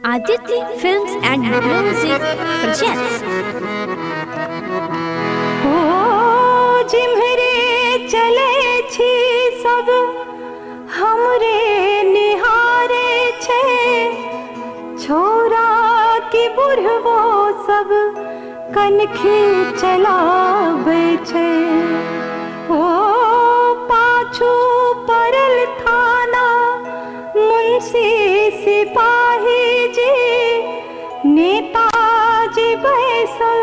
Aditya Films and Music presents. ओ जिम्हरे चले छी सब हमरे निहारे छै, छोरा की बुढ़बो सब कनखी चलाबै छै। ओ पाछू पड़ल थाना मुंशी सिपाही जी, नेताजी बैसल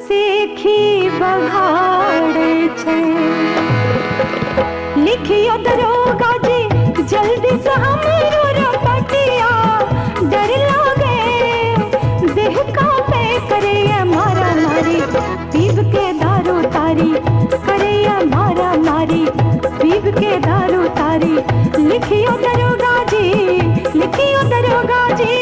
सेखी बघाड़े छै। लिखियो दरोगा जी जल्दी से हमरो रपटिया, डर लागे देह कांपे करैया मारा मारी, पीब के दारू तारी करैया मारा मारी, पीब के दारू तारी। लिखियो दरोगा जी, लिखियो दरोगा जी।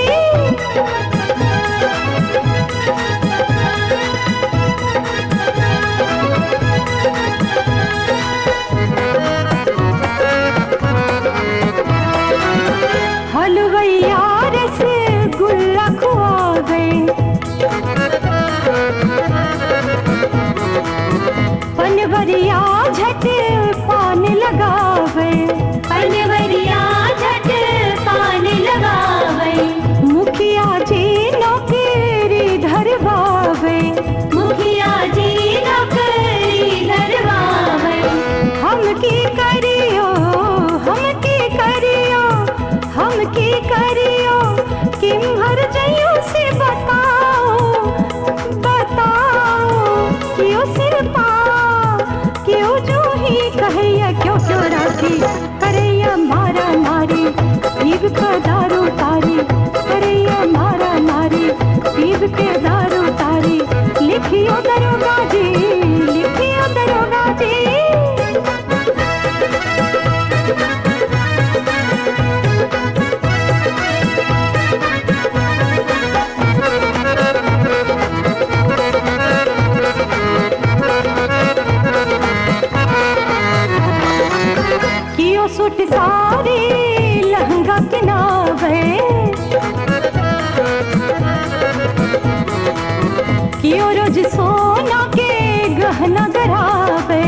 हलवैया रसगुल्ला खुआवे, पनवरिया झट पान लगावे, पनवरिया झट पान लगावे, मुखिया जी नौकरी धरवावे, मुखिया जी नौकरी धरवावे। हम की करियो, हम की करियो, हम की करियो, किम्हर जइयो से बताओ, बताओ। क्यों सिर पा क्यों जो ही कहैया, क्यों क्यों राखी करैया मारा मारी, पीब के दारू तारी करैया मारा मारी, पीब के दारू तारी। लिखियो दरोगा जी, लिखियो दरोगा जी। कियो सूट साड़ी लहंगा किनावे, कियो रोज सोना के गहना गरावे,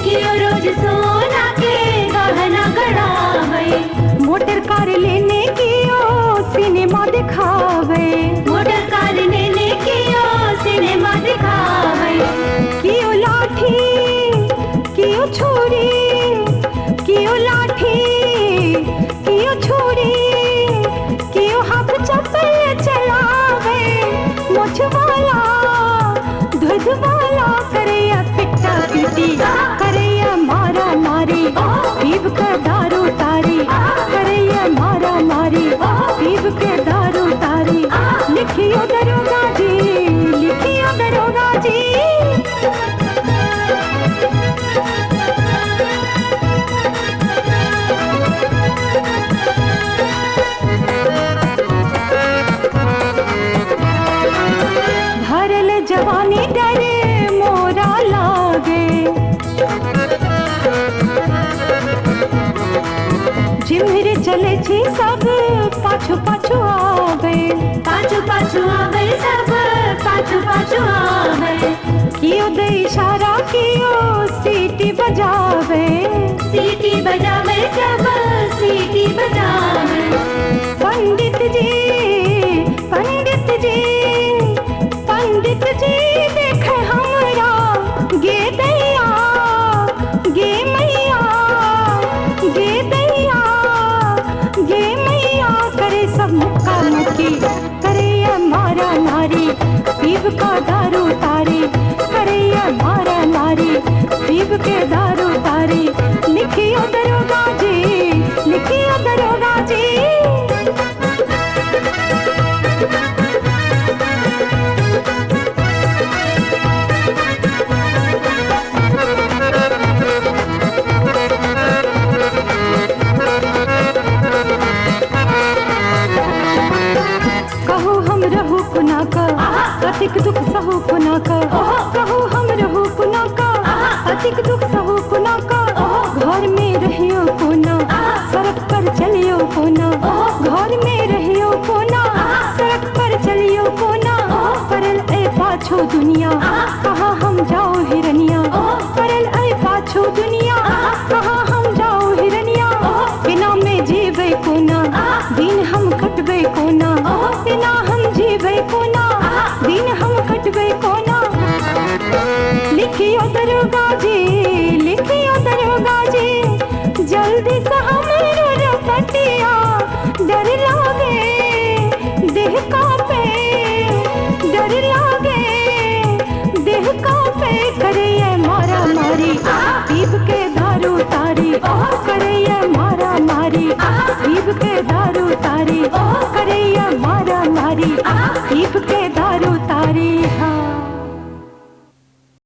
कियो रोज सोना के गहना गड़ावे, मोटर कार लेने कियो सिनेमा दिखावे, मोटर कार लेने कियो सिनेमा दिखावे। कियो लाठी कियो छुरी, कियो लाठी कियो छुरी, कियो हाथ चप्पल चलावे, मोछ वाला धुध वाला करैया पिट्टा पीटी करैया मारा मारी, पीब के दारू तारी करैया मारा मारी, पीब के दारू तारी। लिखियो दरोगा जी, लिखियो दरोगा जी। भरल जवानी डरे मोरा लागे, जिम्हरे चले छी सब पाछू पाछू आवे, पाछू पाछू आवे सब पाछू पाछू आवे, कियो दे इशारा कियो सीटी बजावे, सीटी बजावे सब सीटी बजावे। पंडित जी, पंडित जी, पंडित जी देख हमरा गे दैया, गे मैया, गे दैया, गे मैया करे सब मुक्का मुक्की करैया मारा मारी, पीब का दारू तारी करैया मारा मारी, पीब के दारू तारी। लिखियो दरोगा जी, लिखियो दरोगा जी। कहू हम रहू कोना का अतिक दुख सहू कोना का, कहू हम रहू कोना का अतिक दुख सहू कोना का, घर में रहियो कोना सड़क पर चलियो कोना, घर में रहियो कोना पाछू दुनिया, कहाँ हम जाओ हिरनिया। परल ऐ पाछू दुनिया, कहाँ हम जाओ हिरनिया। बिना में जीवे कोना, दिन हम कटबे कोना।